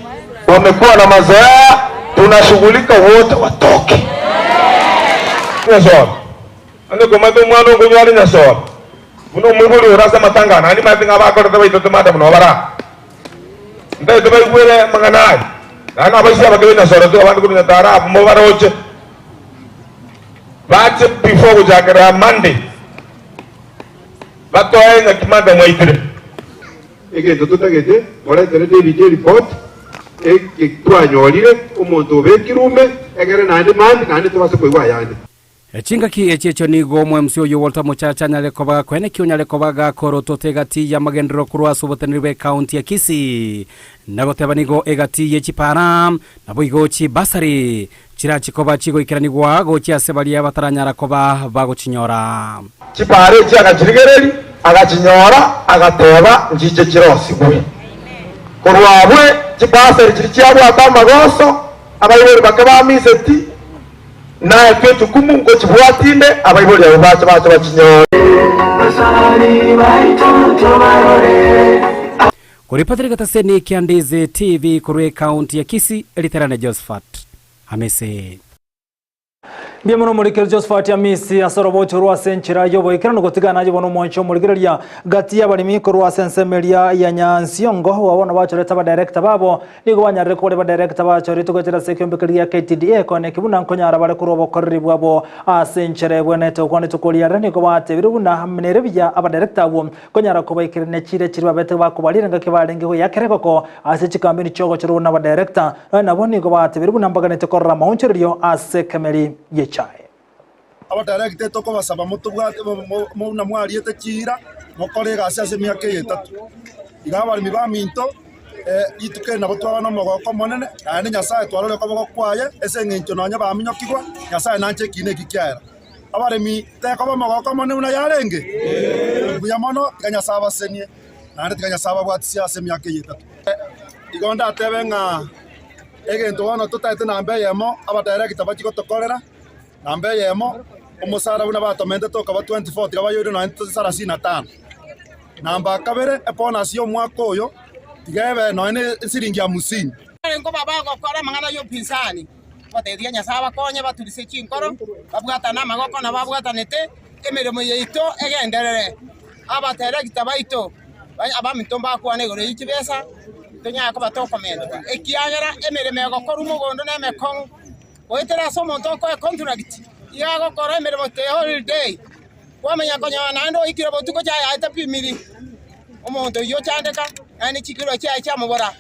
T: wamekuwa na mazoea, tunashughulika wote watoke.
N: Nyasore. Onye komanyete omwana okonywa are nyasore, buna omoibori ore ase amatanga aya, naende nimanyete ng'a abakorete baito timanyete buna bare aa. Ntagete baigwere amang'ana aya, naende abaisia abake be nyasore tu abande korwa Nyatara abwo mobaroche, bache before gochakera Monday, batoe ng'aki Monday mwaitire.
R: Egento totagete, moretere David eripoti, eke twanyorire, omonto obekirwe ume, egere naende mambia naende tobase koigwa ayande.
Q: Chingaki echi echio nigo omwemsi oyio Walter Mochache anyare koba gakoenekia onyare koba gakorotota egati y'amagenderero korwa ase oboteneneri bw'ecounty ya Kisii na goteba nigo egati ye chipara naboigo chibasari chirachi koba chigoikeranigwa gochia ase baria bataranyara koba bagochinyora.
T: Chipara echi agachirigereria, agachinyora, agateba, Nchiche chirosigwe. Korwa abwe chibasari chiria chiabwate amagoso, abaibori bake bamiseti, Naetwe echukumu ngochibwatie inde, abaibori abwo bache bache bachinyore.
Q: Koripotera egetaseni kia Ndizi TV korwa ekaunti ya Kisii, Riterane Josephat Amisi.
A: Mbuya mono omorikeri Josephat Amisi ase orobocho rwa ase enchera y'oboikeranu gotigana aye bono omwancho omorigereria gati y'abaremi korwa ase ensemo eria ya Nyansiongo aba bono bachorete abadirector babo Nigo banyarire kore badirector bachoretwe goetera ase ekiombeko gia KTDA koeneki buna nkonyara bare korwa obokoreri bwabo ase enchera ebwenerete gokwanetwe koria ere nigo batebire buna nere buya abadirector abwo konyara kobaikerania chiira chiria babete bakobarira engaki barenge goyakera egoko ase chikambeni chiogochorwa buna abadirector nonya nabo nigo batebire buna mbaganete korora amaonchorerio ase ekemeri gi'echae.
U: Abadirector tokobasaba motobwate buna mwariete chiira mokore egasi ase emiaka eye etato. Iga abaremi baminto. Rituko eri nabo twaba nomogoko omonene, naende Nyasae twarorire okoboko kwaye, ase engencho nonya baminyokigwa, Nyasae nanche ekiina eki kiaera. Abaremi tekoba omogoko omonene buna yarenge? Mbuya mono, tiga Nyasae abasenie, naende tiga Nyasae ababwatisie ase emiaka eye etato. Igo ndatebe ng'a egento bono totaete namba eyemo, abadirector bachie gotokorera, namba eyemo, omosara buna batomentete okaba 24 tiga bayoire nonya 35. Namba kabere, ebonus y'omwaka oyo tiga ebe nonya ne esiringi hamsini.
B: Barenge bagokora amang'ana y'obopinzani, bateebia Nyasae abakonye baturise chinkoro, babwatane amagoko na babwatanete, emeremo yaito egenderere. Abateregita baito, abaminto mbakwane igoro ye chibesa, tonyare koba tokomentwa, ekiagera emeremo egokorwa mogondo nemekong'u. Goetera ase omonto okoa econtract, iga agokora emeremo the whole day. Kwamanya konyora naende oikire botuko chiayaete pimiri, omonto oyio ochandeka, naende chikiro chiaye chiamobora.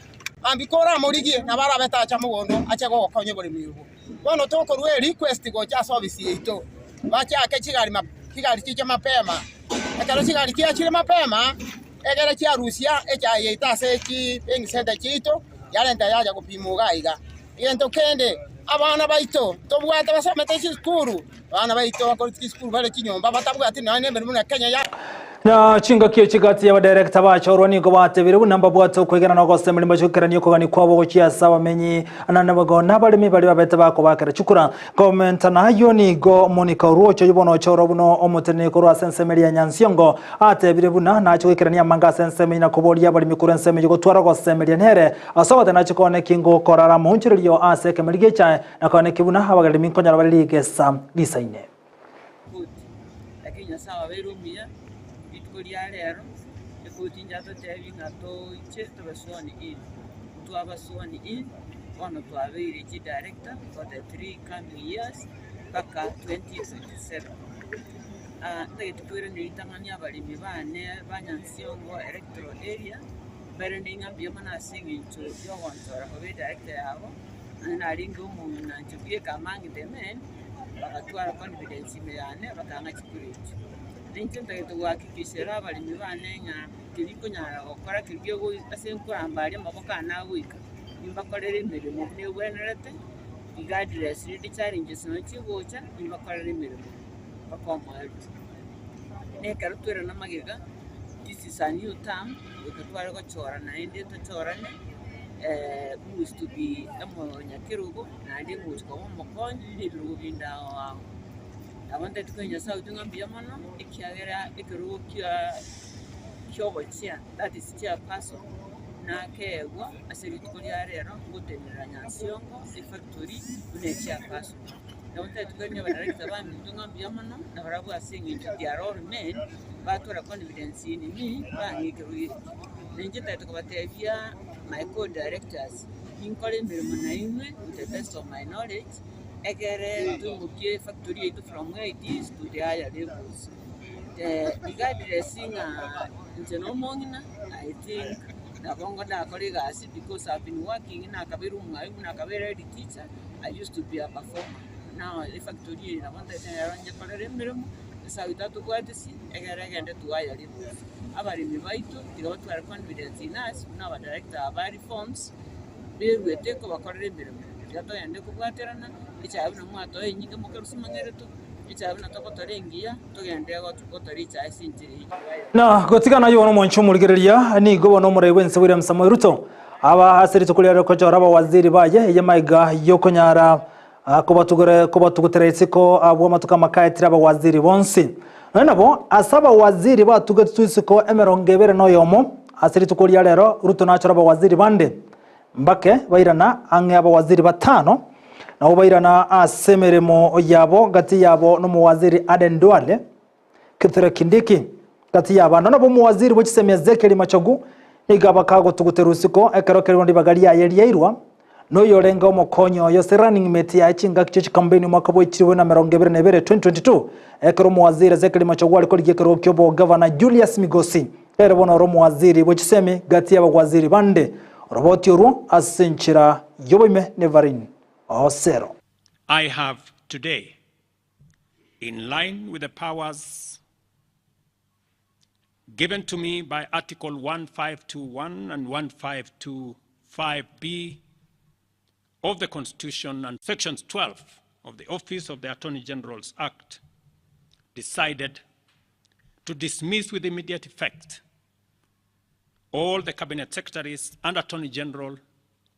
B: Mambia koramorigie nabo arabe tacha mogondo ache gogokonya oboremi obwo. Bono tokorua erequest gocha ase ofisi yaito, bachake chigari map chigari chiche mapema. Ekero chigari chiachire mapema, egere chiarusia echae yaito ase chi paying center chiaito, yarenta yacha gopimwa iga iga. Egento kende, abana baito ntobwate basomete chisukuru, abana baito bakorete chisukuru bare chinyomba batabwati nonya nemeremo buna Kenya ya.
A: Na chingaki echi gati y'abadirector bachorwa nigo batebire buna mbabwate okwegena na ogosemeria mbachokeranie okogania kwabo gochia ase abamenyi na naboigo nabaremi baria babete bakobakera chikura. Komenta nayio nigo Monica Oruoch oyio bono ochorwa buna omoteneneri korwa ase ensemo eria ya Nyansiongo atebire buna nache goikerania amanga ase ensemo eyio na koboria abaremi korwa ensemo eyio gotwara ogosemeria nere ase ogoteba nache kone ki ngokorara moonchorerio ase ekemeri gi'echae na kone ki buna abageremi nkonyora bare rigesa risaine.
V: Ekoti, lakini Nyasae obeire omuya, rituko ria rero, ekoti inche atotebi ng'a toiche tobe sworn in. Ntwaba sworn in, bono twabeire chidirector for the three coming years mpaka 2027. Ntagete koirania ritang'ani abaremi bane ba Nyansiongo electoral area, mbairane ng'a mbuya mono ase eng'encho yogonchora koba edirector yabo, naende narenge omong'ina inche bweka among the men, bagatwara confidence ime yane bakang'a chikura echio. Na inche ntagete gohakikishera abaremi bane ng'a keria nkonyara gokora keria kegoi ase nkoramba aria amaboko ane agoika, nimbakorere emeremo buna ebwenerete, regardless rende challenges nonye chigocha, nimbakorere emeremo mpaka omoerio. Na ekero twerana magega, this is a new term, goika tware gochora naende tochorane who is to be omonyakerogo. Naende ngochia koba omokonyi na ebirogo binde ao ao. Nabo ntagete koa Nyasae oito ng'a mbuya mono, ekiagera ekerogo kia kiogochia that is chairperson nakeegwa ase rituko ria rero ngotenenera Nyansiongo efactory buna echairperson. Nabo ntagete koa abadirector baminto ng'a mbuya mono, nabarabwo ase eng'encho they are all men, batwara confidence in me, bang'a ekerogo eke. Na inche ntagete kobatebia my co-directors. Ninkore emeremo nainwe to the best of my knowledge, egere toimokie efactory yaito from where it is to the higher levels. Regardless ng'a inche na omong'ina, I think nabo ndakore egasi because I've been working nakabeire omwalimu, nakabeire head teacher, I used to be a performer. Now efactory eye nabo ntagete nero nyekorere emeremo, Nyasaye oito atobwatisi, egere egende to higher levels. Abaremi baito tiga batware confidence in us buna abadirector aba reforms, beruete kobakorera emeremo. Tiga togende kobwaterana, echae buna mwatoa enyinga mokarusia mang'ereto, echae buna togotora engiya, togende gotora echae ase enchera eyio.
A: Na gotigana ayio bono omwanchi omorigereria, nigo bono omorai bw'ense William Samoei Ruto aba ase rituko riare gochora abawaziri baye eye maiga yokonyara kobatugutera isiko abwo amatuko amakaetire abawaziri bonsi. Nonya nabo, ase abawaziri batugetwe isiko emerongo ebere na oyomo, ase rituko ria rero Ruto nachore abawaziri bande mbake bairana ang'e abawaziri batano, nabo bairana ase emeremo yabo gati yabo nomowaziri Aden Duale, Kithure Kindiki, gati y'abana nabo omowaziri bwe chisemi Ezekiel Machogu nigo abakagotuguterwa isiko ekero kerimo ribaga riaye riairwa noyorenge omokonyi oye ase running mate yaye chingaki chie chikampeni omwaka bwa echiribu na emerongo ebere na ebere 2022 ekero omowaziri Ezekiel Machogu are korigia ekerogo kia obogavana Julius Migosi ere bono ore omowaziri bwe chisemi gati y'abawaziri bande oroboti orwo ase enchera y'oboime Nevarin Osero.
W: I have today in line with the powers given to me by Article 1521 and 1525B of the Constitution and Sections 12 of the Office of the Attorney General's Act, decided to dismiss with immediate effect all the cabinet secretaries and attorney general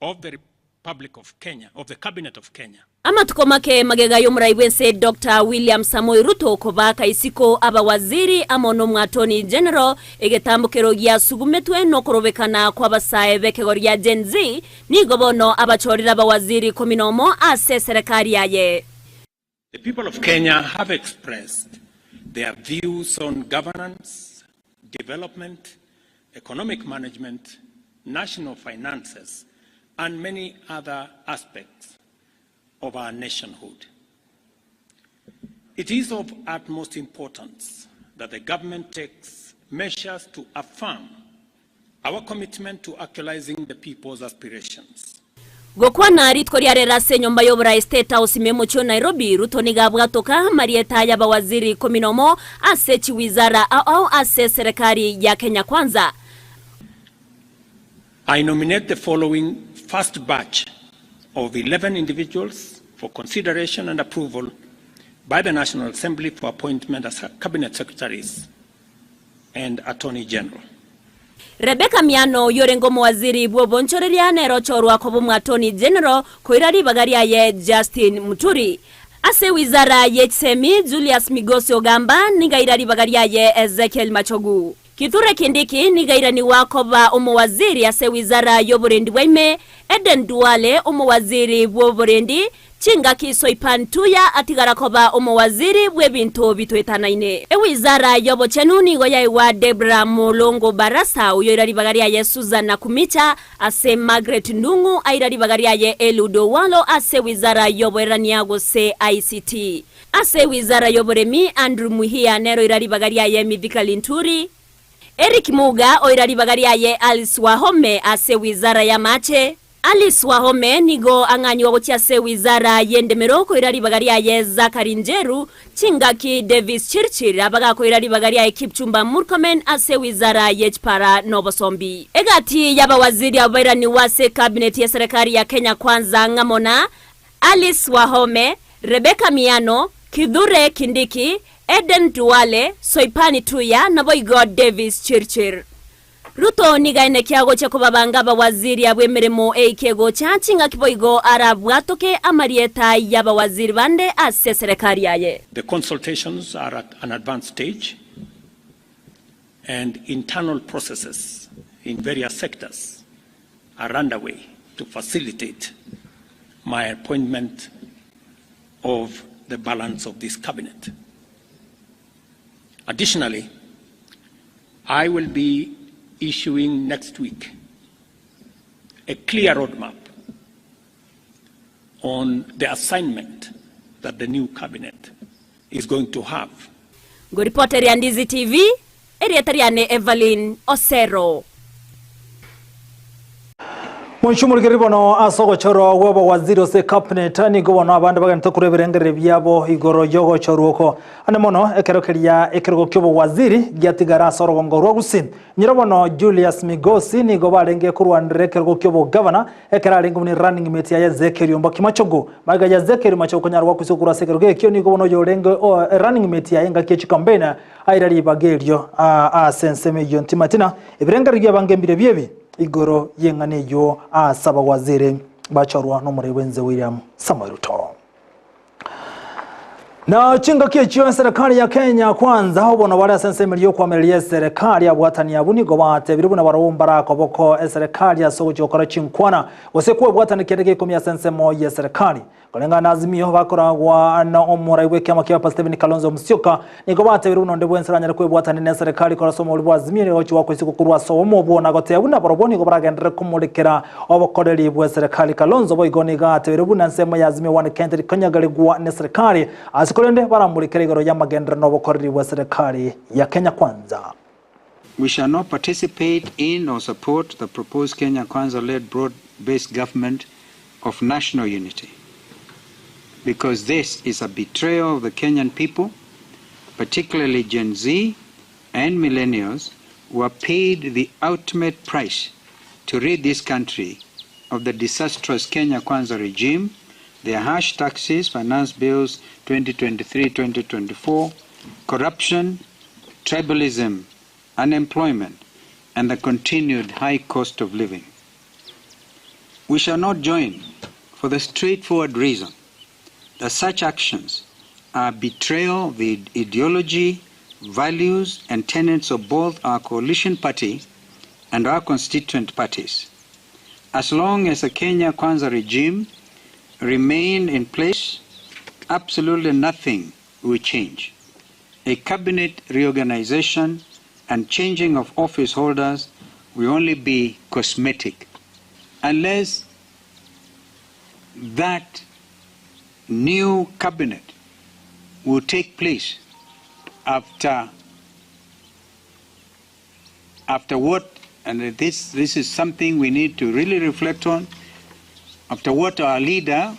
W: of the Republic of Kenya, of the Cabinet of Kenya.
L: Amatuko make magega y'omorai bw'ense Doctor William Samoei Ruto kobaaka isiko abawaziri amo n'Omwatoni General, egetambokero giasugumetwe nokorobekana kw'abasae b'ekegori gia Gen Z, nigo bono abachorire abawaziri ikomi nomo ase eserekari yaye.
W: The people of Kenya have expressed their views on governance, development, economic management, national finances, and many other aspects of our nationhood. It is of utmost importance that the government takes measures to affirm our commitment to actualizing the people's aspirations.
L: Gokwana rituko ria rero ase enyomba y'oboraai State House ime omochie o Nairobi, Ruto nigo abwatoka amarieta y'abawaziri ikomi nomo ase chiwizara ao ao ase eserekari ya Kenya Kwanza.
W: I nominate the following first batch of 11 individuals for consideration and approval by the National Assembly for appointment as Cabinet Secretaries and Attorney General.
L: Rebecca Miano oyorenge omowaziri bw'obonchoreria nere ochorwa koba Omwatoni General koira ribaga riaye Justin Muturi. Ase ewizara ye chisemi Julius Migosi Ogamba nigo aira ribaga riaye Ezekiel Machogu. Kithure Kindiki nigo airanigwa koba omowaziri ase ewizara y'oborendi bwa ime, Eden Duale omowaziri bw'oborendi, Chingaki Soipan Tuya atigara koba omowaziri bw'ebinto bitoetanaine. Ewizara y'obochenu nigo yaigwa Debra Mulongo Barasa oyo oira ribaga riaye Susan Nakhumicha ase Margaret Ndung'u aira ribaga riaye Eliud Owalo ase ewizara y'oboerania gose ICT. Ase ewizara y'oboremi Andrew Mwihia nere oira ribaga riaye Mithika Linturi. Eric Muga oira ribaga riaye Alice Wahome ase ewizara y'amache. Alice Wahome nigo ang'anyigwa gochia ase ewizara y'endemero koira ribaga riaye Zachary Njeru, chingaki Davis Chirchir abagakoira ribaga riaye Kipchumba Murkomen ase ewizara ye chipara nobosombi. Egati y'abawaziri abo bairanigwe ase ecabinet y'eserekari ya Kenya Kwanza ng'amo na Alice Wahome, Rebecca Miano, Kithure Kindiki, Eden Duale, Soipani Tuya naboigo Davis Chirchir. Ruto nigo aenekia agochia kobabanga abawaziri abwo emeremo eike egocha chingaki boigo arabwatoke amarieta y'abawaziri bande ase eserekari yaye.
W: The consultations are at an advanced stage and internal processes in various sectors are underway to facilitate my appointment of the balance of this cabinet. Additionally, I will be issuing next week a clear roadmap on the assignment that the new cabinet is going to have.
L: Ngoripoteria Ndizi TV, erieta riane Evelyn Osero.
A: Moinche omorigereria bono ase ogochorwa gw'abawaziri ase ecabinet, nigo bono abande bagenderete korwa ebirengererio biabo igoro y'ogochorwa oko. Ande mono ekero keria ekerogo ki'obowaziri giatigara ase orogongo rwa Gusii. Nyiro bono Julius Migosi nigo barenge korwanera ekerogo ki'obogavana ekero arenge buna erunning mate yaye Ezekiel Ombaki Machogu. Magega ya Ezekiel Machogu konyara goakwa korwa ase ekerogo ekio nigo bono oyorenge erunning mate yaye engaki ye chicampaign aira ribaga erio ase ensemo eyio ntimatina ebirengererio bi'abange mbirobio ebi. Igoro y'eng'ana eyio aase abawaziri bachorwa n'omorai bw'ense William Samoei Ruto. Na chingaki echio eserekari ya Kenya Kwanza obono bare ase ensemo eria y'okoamereria eserekari abwatani abwo nigo batebire buna barabwo mbarakoboko eserekari ase ogochia gokora chinkwana gose kwebwatana kende gekomi ase ensemo y'eserekari. Koreng'ana na Azimio bakoragwa na omorai bw'ekiama kia Papa Stephen Kalonzo Musyoka, nigo batebire buna onde bwensi oranyare kwebwatania neserekari korwa ase omobori bwa Azimio nigo agochia goakwa isiko korwa ase obomo obwo na goteba buna barobwo nigo baragenderere komorekera obokoreri bw'eserekari. Kalonzo boigo nigo atebire buna ensemo ya Azimio One Kenya teri konyagerigwa neserekari ase korende baramorekere igoro y'amagenderero na obokoreri bw'eserekari ya Kenya Kwanza.
F: We shall not participate in or support the proposed Kenya Kwanza-led broad-based government of national unity, because this is a betrayal of the Kenyan people, particularly Gen Z and millennials, were paid the ultimate price to rid this country of the disastrous Kenya Kwanza regime, their harsh taxes, finance bills 2023-2024, corruption, tribalism, unemployment, and the continued high cost of living. We shall not join for the straightforward reason that such actions are betrayal of the ideology, values, and tenets of both our coalition party and our constituent parties. As long as the Kenya Kwanza regime remain in place, absolutely nothing will change. A cabinet reorganization and changing of office holders will only be cosmetic unless that new cabinet will take place after after what and this this is something we need to really reflect on after what our leader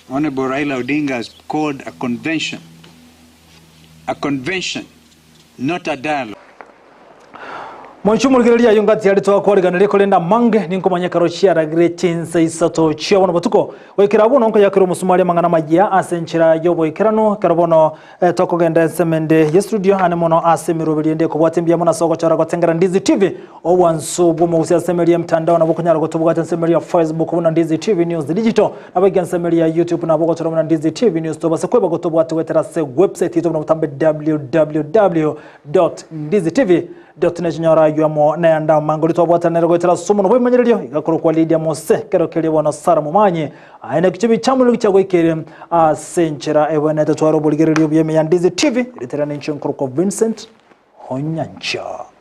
F: Honorable Raila Odinga has called a convention a convention not a dialogue.
A: Moinchu morigereria ayo ngati yari twakoriganire korenda mange ninkomanya karo chiaragire chinsa isato chia bono botuko goikera bono nkoyakera omusumari amang'ana maya ase enchera yoboikerano kero bono eh, tokogenda ensemende ye studio ane mono ase emeroberi ende ekobwata mbuya mono ase ogochora gotengera Ndizi TV obwansu bw'omogusi ase emeri ya mtandao nabo okonyara gotobwata ense emeri ya Facebook buna Ndizi TV News Digital nabo iga ense emeri ya YouTube nabo ogochora buna Ndizi TV News tobase kweba gotobwata goetera ase website yaito buna botambe www.ndizitv net nyora aywo amo nayande amange oria twabwatanere goetera ase omonwa bw'ebimanyererio iga korokwa Lydia Mose kero keria bono Sarah Momanyi aye naki chibichamu nigo chiagoikeire ase enchera ebwenerete tware oborigererio bw'eme ya Ndizi TV eritera ninche nkorokwa Vincent Onyancha.